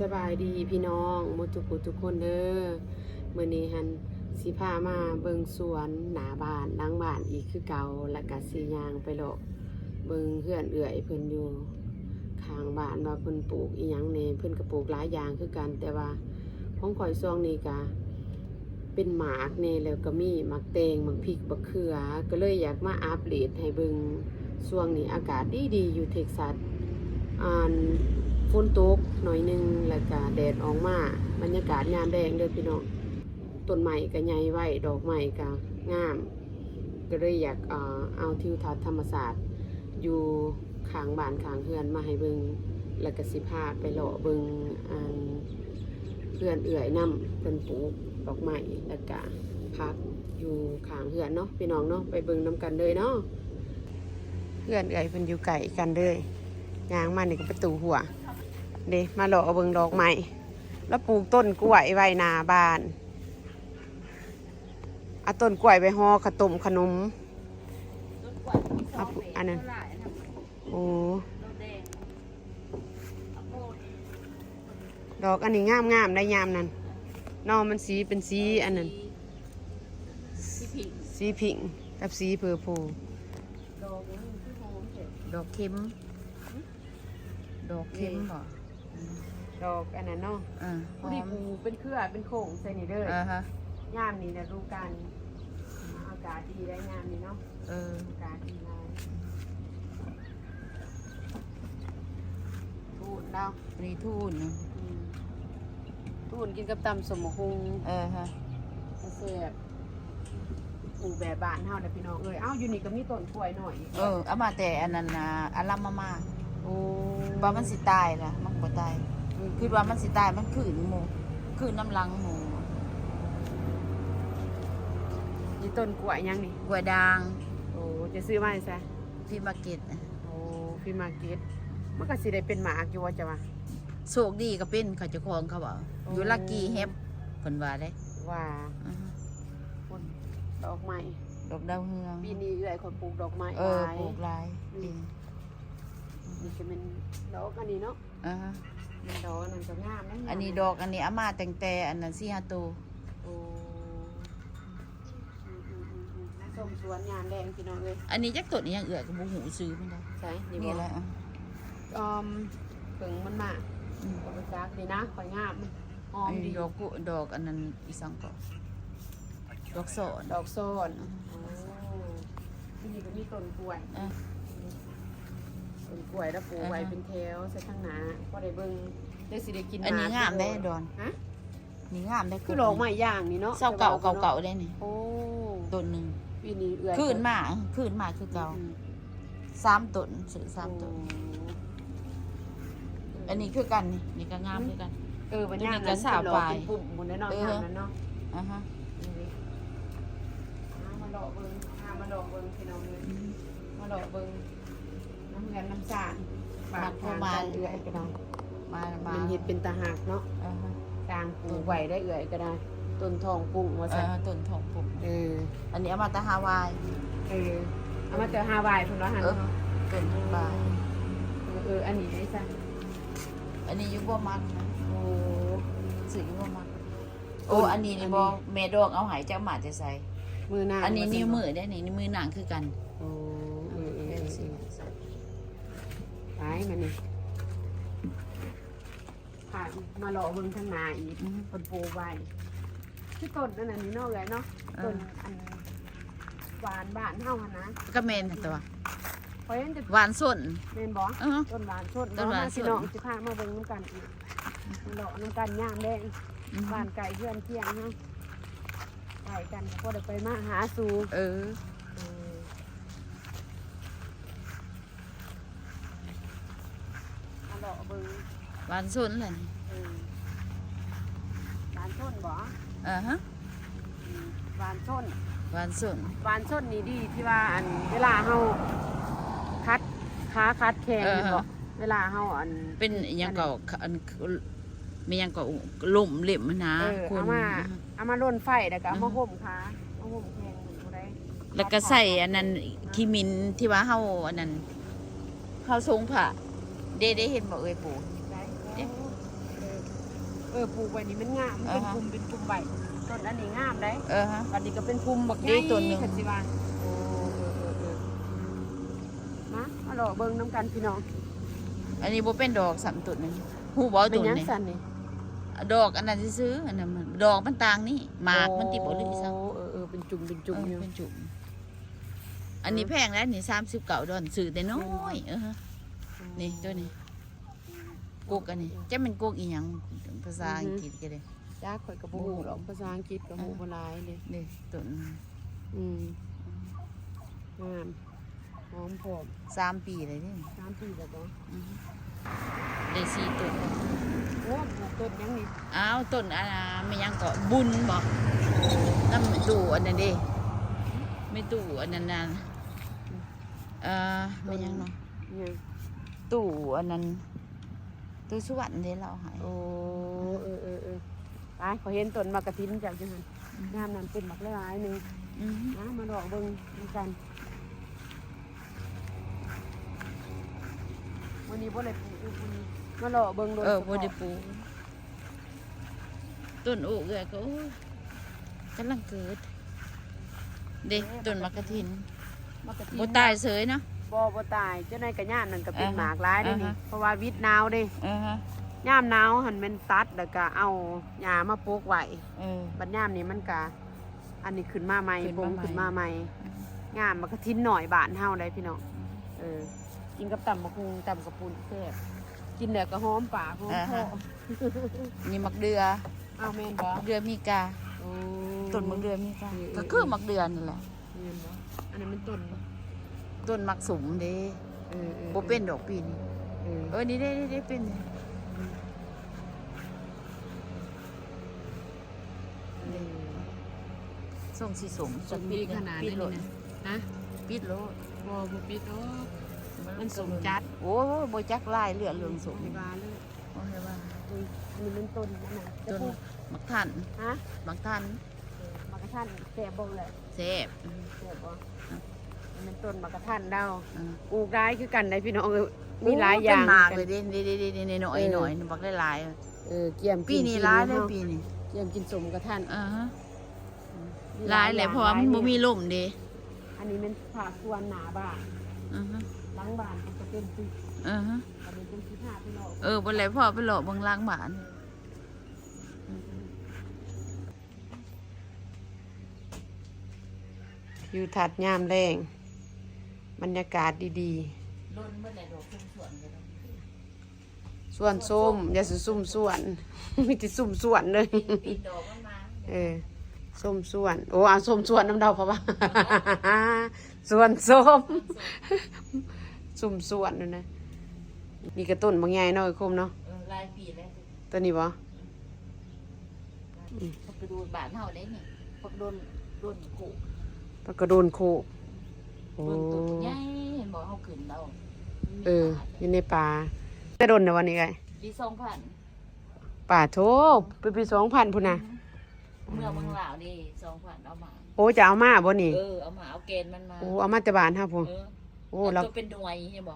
ສະບາຍດີພີ່ນ້ອງໝົດທຸກຜູ້ທຸກຄົນເດີ. ມື້ນີ້ຫັ້ນຊິພາມາເບິ່ງສວນໜ້າບ້ານຫຼັງບ້ານອີກຄືເກົ່າ ແລ້ວກະຊິຍ່າງໄປເລາະເບິ່ງເຮືອນເອື້ອຍເພິ່ນຢູ່ຂ້າງບ້ານ ວ່າເພິ່ນປູກອີ່ຫຍັງແດ່. ເພິ່ນກະປູກຫຼາຍຢ່າງຄືກັນ ແຕ່ວ່າຂອງຂ້ອຍຊ່ວງນີ້ກະ ເປັນໝາກແດ່ ແລ້ວກະມີໝາກແຕງ ໝາກພິກ ບັກເຂືອ ກະເລີຍຢາກມາອັບເດດໃຫ້ເບິ່ງ. ຊ່ວງນີ້ອາກາດດີໆ ຢູ່ເທັກຊັສ ອັນ ຝົນຕົກໜ້ອຍໜຶ່ງ ແລ້ວກະແດດອອກມາ. ບັນຍາກາດຍາມແລງເດີພີ່ນ້ອງ ຕົ້ນໄມ້ກະໃຫຍ່ໄວ ດອກໄມ້ກະງາມ ກະເລີຍຢາກ ເອີ ເອົາທິວທັດທຳມະຊາດຢູ່ ຂ້າງບ້ານຂ້າງເຮືອນມາໃຫ້ເບິ່ງ ແລ້ວກະຊິພາໄປເລາະເບິ່ງ ອັນ ເຮືອນເອື້ອຍນຳ ເພິ່ນປູກດອກໄມ້ ແລ້ວກະຜັກຢູ່ຂ້າງເຮືອນເນາະ ພີ່ນ້ອງເນາະ. ໄປເບິ່ງນຳກັນເລີຍເນາະ. ເຮືອນເອື້ອຍເພິ່ນຢູ່ໃກ້ກັນເລີຍ ຍ່າງມານີ້ກະປະຕູຮົ້ວເດ້. ມາເລາະເບິ່ງດອກໄມ້ ລາວປູກຕົ້ນກ້ວຍໄວ້ໜ້າບ້ານ ເອົາຕົ້ນກ້ວຍໄວ້ຫໍ່ເຂົ້າຕົ້ມຂະໜົມ. ເອົາ ອັນນັ້ນ ໂອ້ ດອກອັນນີ້ງາມໆ ໄດ໋ຍາມນັ້ນ ໜໍ່ມັນສີເປັນສີອັນນັ້ນ ສີພິ້ງ ສີພິ້ງກັບສີເພີໂພ. ດອກເຂັມ ດອກເຂັມບໍ? ດອກອັນນັ້ນເນາະ ເອີ ພໍດີປູເປັນເຄືອເປັນໂຄ້ງໃສ່ນີ້ເດີ. ຍາມນີ້ລະດູການ ອາກາດດີໄດ໋ຍາມນີ້ເນາະ. ເອີ ອາກາດດີຫຼາຍ. ທູນເນາະ ອັນນີ້ທູນນະ. ອືມ ທູນກິນກັບຕຳສົ້ມໝາກຫຸ່ງ ເອີ ແຊບ. ປູກແບບບ້ານເຮົານະພີ່ນ້ອງເອີຍ. ເອົ້າ ຢູ່ນີ້ກະມີຕົ້ນກ້ວຍນ້ອຍອີກ. ເອີ ເອົາມາແຕ່ອັນນັ້ນນະ ອາລຳມາມາ. ໂອ້ ວ່າມັນຊິຕາຍລະ ມັນບໍ່ຕາຍ. ອືມ ຄິດວ່າມັນຊິຕາຍ ມັນຄືນໝູ່ ຄືນນຳຫຼັງໝູ່. ນີ້ຕົ້ນກ້ວຍຫຍັງນີ້? ກ້ວຍດ່າງ. ໂອ້ ຈະຊື້ມາແຕ່ໃສ? ຟຣີມາເກັດ. ໂອ້ ຟຣີມາເກັດ ມັນກະຊິໄດ້ເປັນໝາກຢູ່ບໍ່ ເຈົ້າວ່າ? ໂຊກດີກະເປັນ ເຂົາເຈົ້າຂອງເຂົາເວົ້າ. ໂອ້ ຢູ່ລັກກີ່ແຮັບ ເພິ່ນວ່າເດ້. ວ່າ ອືຮຶ ພຸ້ນ ດອກໄມ້ ດອກດາວເຮືອງ. ປີນີ້ເອື້ອຍຂ້ອຍປູກດອກໄມ້ ເອີ ຫຼາຍ ປູກຫຼາຍ. ອືມ ນີ້ ນີ້ກະແມ່ນດອກອັນນີ້ເນາະ. ອາຮະ ແມ່ນດອກອັນນັ້ນກະງາມນະ. ອັນນີ້ດອກອັນນີ້ເອົາມາຕັ້ງແຕ່ອັນນັ້ນ ສີ່ຫ້າໂຕ. ໂອ້ ອືມໆໆໆ ມາຊົມສວນຍາມແລງພີ່ນ້ອງເອີຍ. ອັນນີ້ຈັກຕົ້ນອີ່ຫຍັງເອື້ອຍກະບໍ່ຮູ້ຊື່ມັນໄດ໋. ໃສ ນີ້ ນີ້ ບໍ່? ລະ ອືມ ເພິ່ງມັນມາ. ອືມ ກະບໍ່ຈັກ. ນີ້ນະ ຂ້ອຍງາມ ຫອມດີ. ດອກ ດອກອັນນັ້ນອີ່ຫຍັງເກາະ ດອກຊອນ ດອກຊອນ. ໂອ້ ທີ່ນີ້ກະມີຕົ້ນກ້ວຍ. ເອີ ຕົ້ນກ້ວຍລະປູກໄວ້ເປັນແຖວໃສ່ທາງໜ້າ ພໍໄດ້ເບິ່ງ ໄດ້ຊິໄດ້ກິນໝາກ. ອັນນີ້ງາມເດ້ດອນ. ຮະ ນີ້ງາມເດ້ ຄືດອກໄມ້ຢ່າງນີ້ເນາະ. ຊາວເກົ້າ ເກົ້າເກົ້າເດ້ນີ້. ໂອ້ ຕົ້ນໜຶ່ງ ປີນີ້ເອື້ອຍຄືນມາ ຄືນມາຄືເກົ່າ. ອືມ ສາມຕົ້ນ ຊື້ສາມຕົ້ນ. ໂອ້ ອັນນີ້ຄືກັນນີ້ ນີ້ກະງາມຄືກັນ. ເອີ ບັນຍາກາດ ອັນນີ້ກະຊາວປາຍ ເປັນປຸ່ມພຸ້ນເນາະ. ເອີ ຍາມນັ້ນເນາະ. ອາຮະ ນີ້ ເອົາມາເລາະເບິ່ງ ພາມາເລາະເບິ່ງພີ່ນ້ອງເອີຍ. ອືມ ມາເລາະເບິ່ງ ນຳເຮືອນນຳຊານ ບ້ານ ບ້ານເອື້ອຍພີ່ນ້ອງ. ມາ ມາ ມັນເຮັດເປັນຕາຮັກເນາະ. ເອີ ກາງປູກໄວ້ໄດ້ເອື້ອຍກະໄດ້. ຕົ້ນທອງປຸ້ງວ່າຊັ້ນ. ເອີ ຕົ້ນທອງປຸ້ງ. ເອີ ອັນນີ້ເອົາມາແຕ່ຮາວາຍ. ເອີ ເອົາມາແຕ່ຮາວາຍພຸ້ນວ່າຫັ້ນ. ເອີ ຕົ້ນບາຍ. ເອີ ເອີ ອັນນີ້ເດຊັ້ນ? ອັນນີ້ຢູ່ບໍ່ມັກ. ໂອ້ ຊື້ຢູ່ບໍ່ມັກ. ໂອ້ ອັນນີ້ນີ້ບໍ່ ແມ່ດອງເອົາໃຫ້ ຈັກເອົາມາແຕ່ໃສ. ມື້ນາງ ອັນນີ້ ວ່າຊັ້ນ ນິ້ວມືເດ້ນີ້ ນິ້ວມືນາງຄືກັນ. ໂອ້ ເອີ ເອີ ເອີ ເອີ ໄປມານີ້ ພາມາເລາະເບິ່ງທາງໜ້າອີກ. ອືມ ເພິ່ນປູກໄວ້ ຄືຕົ້ນອັນນັ້ນນີ້ເນາະເອື້ອຍເນາະ. ເອີ ຕົ້ນອັນຫວານບ້ານເຮົາຫັ້ນນະ. ກະແມ່ນຫັ້ນຕົວະ ຂ້ອຍເຫັນແຕ່ຫວານສົນ. ແມ່ນບໍ່? ເອີ ຕົ້ນຫວານສົນ. ເບິ່ງມາພີ່ນ້ອງ ຊິພາມາເບິ່ງນຳກັນອີກ ເລາະນຳກັນຍາມແລງ. ອືມ ບ້ານໃກ້ເຮືອນຄຽງເຮົາ ໃກ້ກັນ ພໍໄດ້ໄປມາຫາສູ່. ເອີ ເອີ ມາເລາະເບິ່ງ ຫວານສົນແຫຼະນີ້. ເອີ ຫວານສົນບໍ່? ເອີ ຮະ ອືມ ຫວານສົນ ຫວານສົນ. ຫວານສົນນີ້ດີທີ່ວ່າ ອັນ ເວລາເຮົາຂັດຂາຂັດແຂ້ງ. ເອີ ແມ່ນບໍ່? ເວລາເຮົາ ອັນ ເປັນອີ່ຫຍັງເກາະ ອັນ ແມ່ນຫຍັງເກາະ ລົ້ມເຫຼັ້ມຫັ້ນນະ. ເອີ ເອົາມາ ເອົາມາລົນໄຟ ແລ້ວກະເອົາມາ ອືຮຶ ຫົ່ມຂາ ມາຫົ່ມແຂ້ງ ແລ້ວກະໃສ່ອັນນັ້ນ ຂີ້ໝິ່ນທີ່ວ່າເຮົາອັນນັ້ນ ເຮົາຊົງຜ້າເດ້ ເດ້ເຫັນບໍ່ເອີຍປູ? ໄດ້ ເດ້ ເອີ เออ ปลูกไว้นี่มันงาม มันเป็น อ่าฮะ กลุ่มเป็นกลุ่มไว้ ต้นอันนี้งามได้ เออฮะ อันนี้ก็เป็นกลุ่มบักใหญ่ เด้ต้นหนึ่ง คันสิว่า โอ้ เออ เออ เออ มา มาเลาะเบิ่งนำกันพี่น้อง อันนี้บ่เป็นดอกซ้ำต้นหนึ่ง ฮู้บ่ต้นนี้ เป็นหยังซั่นนี่ ดอกอันนั้นซื่อๆ อันนั้นมัน ดอกมันต่างนี่ หมากมันติบ่หรืออีสัง โอ้ เออ เออ เป็นจุ่ม เป็นจุ่ม เออ อยู่ เป็นจุ่ม อันนี้ เออ แพงแล้วนี่ สามสิบเก้าดอล ซื้อแต่น้อย เออ นี่ตัวนี้ กกอันนี้ จักแม่นกกอีหยัง ภาษาอังกฤษก็ได้ อือฮึ จัก ข้อยก็บ่ฮู้ดอก ภาษาอังกฤษก็ฮู้ เออ บ่หลายเด้ นี่ต้น อืม งาม หอมพร้อม สามปีแล้วนี่ สามปีแล้วบ่ อือ ได้สี่ต้น โอ้ ปลูกต้นหยังนี่ อ้าว ต้น อันน่ะ แม่นหยังเกาะ บุญบ่ นำแม่ตู้อันนั้นเด้ แม่ตู้อันนั้นน่ะ เอ่อ แม่นหยังเนาะ หยัง ตู้อันนั้น ตู้สวรรค์เด้ลาวให้ โอ้ เออ เออ เออ ไป ข้อยเห็นต้นหมากกะถินเจ้าอยู่หั่น อืม ยามนั้นเป็นบักหลายๆ หนึ่ง อืม มา มาเลาะเบิ่งนำกัน มื้อนี้บ่ได้ปลูกอยู่ มื้อนี้มาเลาะเบิ่งโดย เออ เฉพาะ บ่ได้ปลูก ต้นโอ๊กเอื้อยก็ โอ๊ย กำลังเกิด เด้ เด้ ต้นหมากกะถิน หมากกะถิน บ่ตายเสยเนาะ บ่ บ่ตาย เจ้านายกะย่านนั่นก็เป็น อ่าฮะ หมากหลายเด้นี่ อ่าฮะ เพราะว่าวิดหนาวเด้ อ่าฮะ ยามหนาวหั่นแม่นตัด แล้วก็เอาหญ้ามาปกไว้ เออ บัดยามนี้มันก็ อันนี้ขึ้นมาใหม่ ขึ้นมาใหม่ ปงขึ้นมาใหม่ อืม งาม หมากกะถินน้อยบ้านเฮาได้พี่น้อง อืม เออ กินกับตำบักหุ่ง ตำข้าวปุ้นแซ่บ กินแล้วก็หอมปากหอมคอ อ่าฮะ นี่หมากเดือ อ้าว แม่นบ่ เดือมีกา โอ้ ต้นหมากเดือมีกา เออ เออ ก็คือหมากเดือนั่นแหละ แม่นบ่ อันนั้นมันต้น ต้นหมากสุมเด้ เออ เออ บ่เป็นดอกปีนี้ เออ เออ นี่เด้ นี่เด้ เป็น อืม นี่ ส่งสีสม สมดีขนาด ปิดโลด นี้นะ ฮะ ปิดโลด บ่ บ่ปิดดอก มันสมจัด โอ้ย บ่จักลายเลือดเรื่องสม บ่ให้ว่าเลย บ่ให้ว่า อุ้ย อันนี้มันต้นอันนั้น ต้นหมากทัน ฮะ หมากทัน เออ หมากกะทันแซ่บบ่เอื้อย แซ่บ อืม แซ่บบ่ อืม อันนี้มันต้นหมากกะทันดาว อืม ปลูกหลายคือกันได้พี่น้องเอ้ย มีหลายอย่าง โอ้ เป็นหมากเลยเด้ นี่ๆๆๆ น้อยๆ เออ บักหลายๆ เออ เกี่ยมกิน ปีนี้หลายเลย ปีนี้ เกี่ยมกินสมกะทัน อ่าฮะ อืม หลายแหละ เพราะว่ามันบ่มีลมเด้ อันนี้แม่นภาคส่วนหน้าบ้าน อือฮึ หลังบ้านมันก็เป็นตึก อือฮึ อันนี้เป็นสิพาไปเลาะ เออ บ่แล้ว พาไปเลาะเบิ่งหลังบ้าน ทิวทัศน์ยามแลง บรรยากาศดีๆ สวนส้ม อย่าสิซุ่มสวน มีแต่ซุ่มสวนเลย เออ ส้มสวน โอ้ เอาส้มสวนนำดอก เพราะว่า สวนส้ม ส้ม ส้มสวนนั่นนะ นี่ก็ต้นบักใหญ่เนาะ ไอ้คมเนาะ เออ หลายปีแล้ว ต้นนี้บ่ อืม ผักกระโดนบ้านเฮาได้นี่ ผักกระโดน โดนโขก ผักกระโดนโขก โอ้ โดนต้นใหญ่ เห็นบ่ เฮาขึ้นแล้ว เออ อยู่ในป่า แต่โดนแล้ววันนี้ไง ปีสองพัน ป่าโท ไปปีสองพันพุ้นนะ เมืองเมืองลาวนี่ สองพัน เอามา โอ้ จะเอามาบ่นี่ เออ เอามา เอาแกนมันมา โอ้ เอามาแต่บ้านเฮาพุ้น เออ โอ้ แล้วตัวเป็นหน่วยเห็นบ่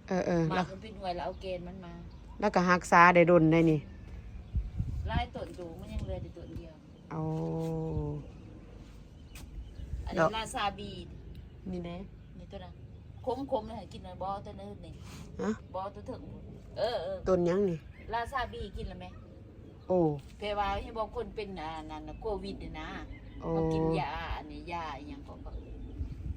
เออ เออ หมากมันเป็นหน่วยแล้วเอาแกนมันมา แล้วก็รักษาได้โดนได้นี่ หลายต้นอยู่ มันยังเหลือแต่ต้นเดียว โอ้ อันนี้ แล้ว ราซาบี นี่เด้ นี่ตัวนั้น ขมๆ นะ กินหน่อย บ่ตัวนั้นนี่ ฮะ บ่ตัวเถิง เออ เออ ต้นหยังนี่ ราซาบี กินแล้วไหม โอ้ แปลว่าให้บอกคนเป็น อ่า นั่นน่ะ โควิดนี่นะ โอ้ มากินยา อันนี้ ยาอิหยังก็ ก็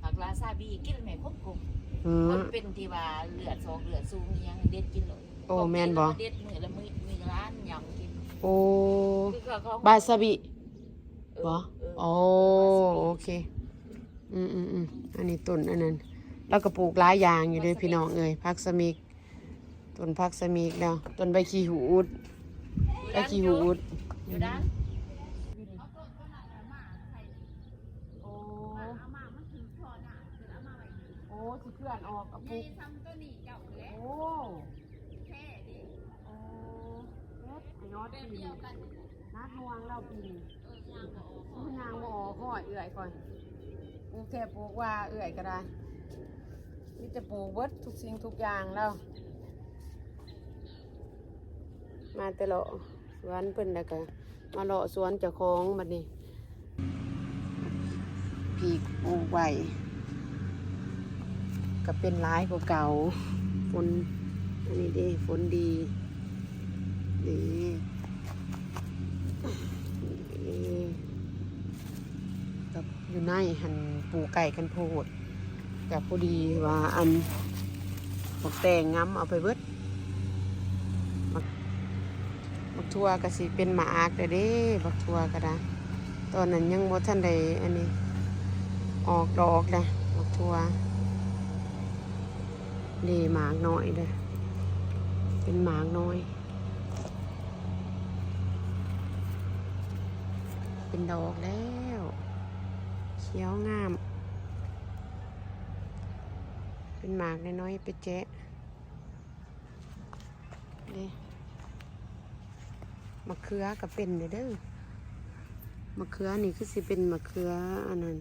ผักราซาบี กินแม่ครบๆ อืม คนเป็นที่ว่าเลือดสองเลือดสูงอิหยัง เด็ดกินโลด โอ้ แม่นบ่ เด็ดมื้อละมื้อ มื้อละอันยำกิน โอ้ คือเขา เขา บาซาบิ เออ บ่ เออ โอ้ บาซาบิ โอเค อืมๆๆ อันนี้ต้นอันนั้น แล้วก็ปลูกหลายอย่างอยู่เด้ พี่น้องเอ้ย ผักสะมิก ต้นผักสะมิกแล้ว ต้นใบขี้หูด ใบขี้หูด อยู่ด้าน โอ้ โอ้ สิเคลื่อนออกกับปลูก โอ้ โอ้ เฮ็ดยอดปีนี้ นักม่วงเราปีนี้ เออ ย่างบ่ออก โอ้ ย่างบ่ออก ห้อยเอื้อยก่อน ปลูกแท้ปลูกว่าเอื้อยก็ได้ มีแต่ปลูกเบิดทุกสิ่งทุกอย่างแล้ว มาแต่เลาะ ສວນເພິ່ນ ແລ້ວກໍມາເລາະສວນເຈົ້າຂອງບັດນີ້. ພີກປູກໄວ້ກໍເປັນຫຼາຍກວ່າເກົ່າ. ຝົນ ອັນນີ້ເດ້ ຝົນດີເດ້. ເອີ ກັບຢູ່ໃນຫັ້ນປູກໃກ້ກັນໂພດ. ກໍພໍດີວ່າອັນບັກແຕງງຳເອົາໄປເບິດ. ບັກ ບັກຖົ່ວກໍຊິເປັນໝາກແລ້ວເດ້ ບັກຖົ່ວກໍໄດ້. ຕອນນັ້ນຍັງບໍ່ທັນໄດ້ອັນນີ້ ອອກດອກນະ ບັກຖົ່ວ. ເດ້ໝາກນ້ອຍເດ້ ເປັນໝາກນ້ອຍ ເປັນດອກແລ້ວ ຂຽວງາມ. ເປັນໝາກນ້ອຍໆ ໄປແຈະເດ້. ໝາກເຂືອກໍເປັນເດ້. ໝາກເຂືອນີ້ຄືຊິເປັນໝາກເຂືອອັນນັ້ນ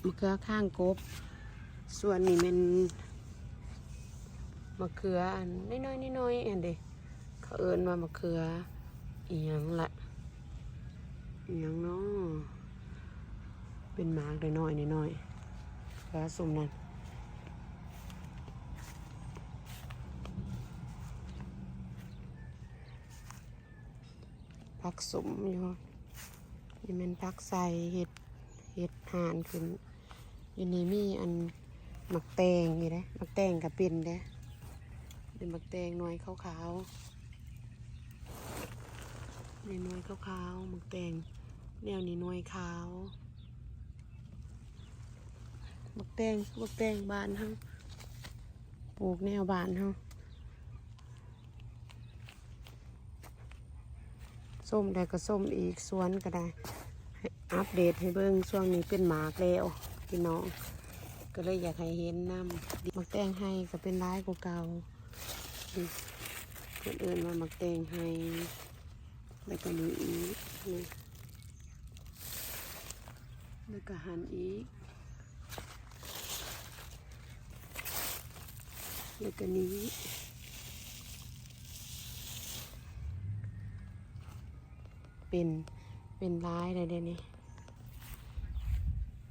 ໝາກເຂືອຄາງກົບ. ສ່ວນນີ້ແມ່ນໝາກເຂືອອັນນ້ອຍໆ ນ້ອຍໆ ຫັ້ນເດ້. ເຂົາເອີ້ນວ່າໝາກເຂືອອີ່ຫຍັງລະ ອີ່ຫຍັງເນາະ ເປັນໝາກນ້ອຍໆ ນ້ອຍໆ ເຂືອຊຸມນັ້ນ. ຜັກສົມຢູ່ ນີ້ແມ່ນຜັກໃສ່ເຮັດ ເຮັດຮ້ານຂຶ້ນ. ຢູ່ນີ້ມີອັນໝາກແຕງນີ້ເດ້ ໝາກແຕງກໍເປັນເດ້. ເປັນໝາກແຕງໜ່ວຍຂາວໆ ນີ້ໜ່ວຍຂາວໆ ໝາກແຕງ ແນວນີ້ໜ່ວຍຂາວ. ໝາກແຕງ ໝາກແຕງບ້ານເຮົາ ປູກແນວບ້ານເຮົາ. ຊົມໄດ້ກໍຊົມອີກ ສວນກໍໄດ້ ໃຫ້ອັບເດດໃຫ້ເບິ່ງ. ຊ່ວງນີ້ເປັນໝາກແລ້ວພີ່ນ້ອງ ກໍເລີຍຢາກໃຫ້ເຫັນນຳ. ໝາກແຕງໄຮ່ກໍເປັນຫຼາຍກວ່າເກົ່າ ເພິ່ນເອີ້ນວ່າໝາກແຕງໄຮ່. ແລ້ວກໍນີ້ອີກ ນີ້ ແລ້ວກໍຫັ້ນອີກ ແລ້ວກໍນີ້ ເປັນ ເປັນຫຼາຍແລ້ວເດ້ນີ້.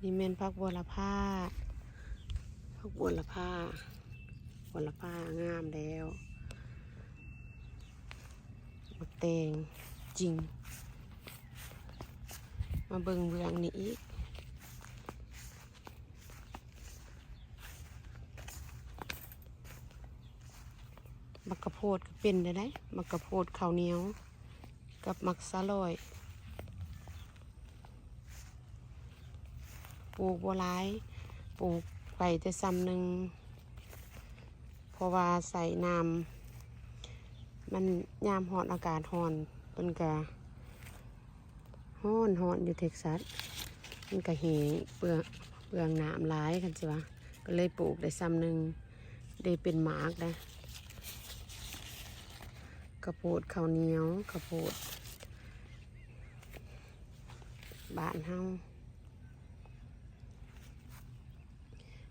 ນີ້ແມ່ນຜັກບົວລະພາ ຜັກບົວລະພາ ບົວລະພາງາມແລ້ວ. ບັກແຕງຈິງ ມາເບິ່ງເບື້ອງນີ້ອີກ. ບັກກະໂພດກໍເປັນໄດ້ ບັກກະໂພດເຂົ້າໜຽວ ກັບໝາກສະຫຼອຍ ປູກບໍ່ຫຼາຍ ປູກໄວ້ແຕ່ຊ່ຳໜຶ່ງ ເພາະວ່າໃສ່ນ້ຳ ມັນຍາມຮ້ອນ ອາກາດຮ້ອນ ເພິ່ນກະຮ້ອນ ຮ້ອນຢູ່ເທັກຊັສ ມັນກະແຫ້ງ ເປືອງ ເປືອງນ້ຳຫຼາຍ ຄັນຊິວ່າ ກໍເລີຍປູກໄດ້ຊ່ຳໜຶ່ງ ໄດ້ເປັນໝາກໄດ໋. ກະໂພດເຂົ້າໜຽວ ກະໂພດບ້ານເຮົາ.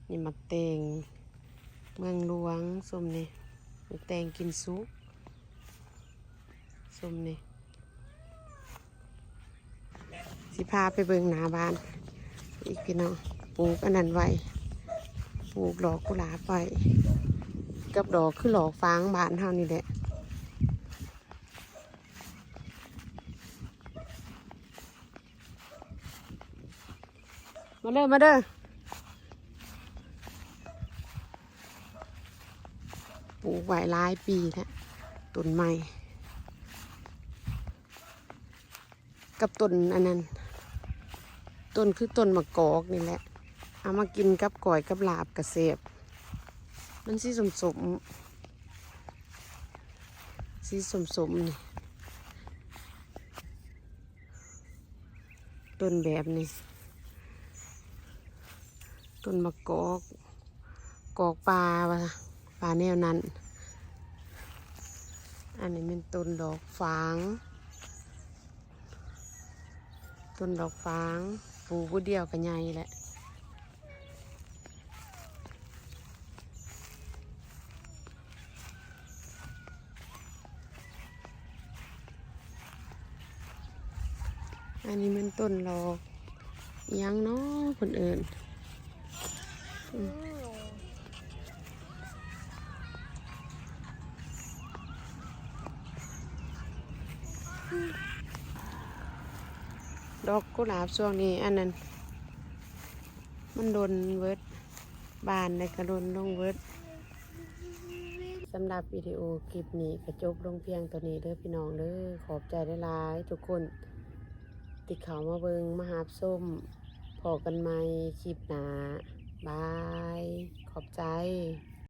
ນີ້ໝາກແຕງເມືອງຫຼວງ ຊົມນີ້ ໝາກແຕງກິນສຸກ ຊົມນີ້. ຊິພາໄປເບິ່ງໜ້າບ້ານອີກພີ່ນ້ອງ ປູກອັນນັ້ນໄວ້ ປູກດອກກຸຫຼາບໄວ້ ກັບດອກຄືດອກຟາງບ້ານເຮົານີ້ແຫຼະ. ມາເດີ ມາເດີ ປູກໄວ້ຫຼາຍປີແລ້ວ ຕົ້ນໄມ້ ກັບຕົ້ນອັນນັ້ນ ຕົ້ນຄືຕົ້ນໝາກກອກນີ້ແຫຼະ ເອົາມາກິນກັບກ້ອຍກັບລາບກະແຊບ ມັນສີສົ້ມໆ ສີສົ້ມໆ ນີ້ ຕົ້ນແບບນີ້ ຕົ້ນໝາກກອກ ກອກປ່າວ່າ ວ່າແນວນັ້ນ. ອັນນີ້ແມ່ນຕົ້ນດອກຟາງ ຕົ້ນດອກຟາງ ປູກຜູ້ດຽວກໍໃຫຍ່ແຫຼະ. ອັນນີ້ແມ່ນຕົ້ນດອກ ອີຫຍັງເນາະເພິ່ນເອີ້ນ ອືມ ດອກກຸຫຼາບຊ່ວງນີ້ ອັນນັ້ນ ມັນຫຼົ່ນເບິດ ບານແລ້ວກໍຫຼົ່ນລົງເບິດ. ສຳລັບວິດີໂອຄລິບນີ້ກໍຈົບລົງພຽງເທົ່ານີ້ເດີພີ່ນ້ອງເດີ. ຂອບໃຈຫຼາຍໆທຸກຄົນທີ່ເຂົ້າມາເບິ່ງມາຮັບຊົມ. ພໍ້ກັນໃໝ່ຄລິບໜ້າ. ບາຍ. ຂອບໃຈ.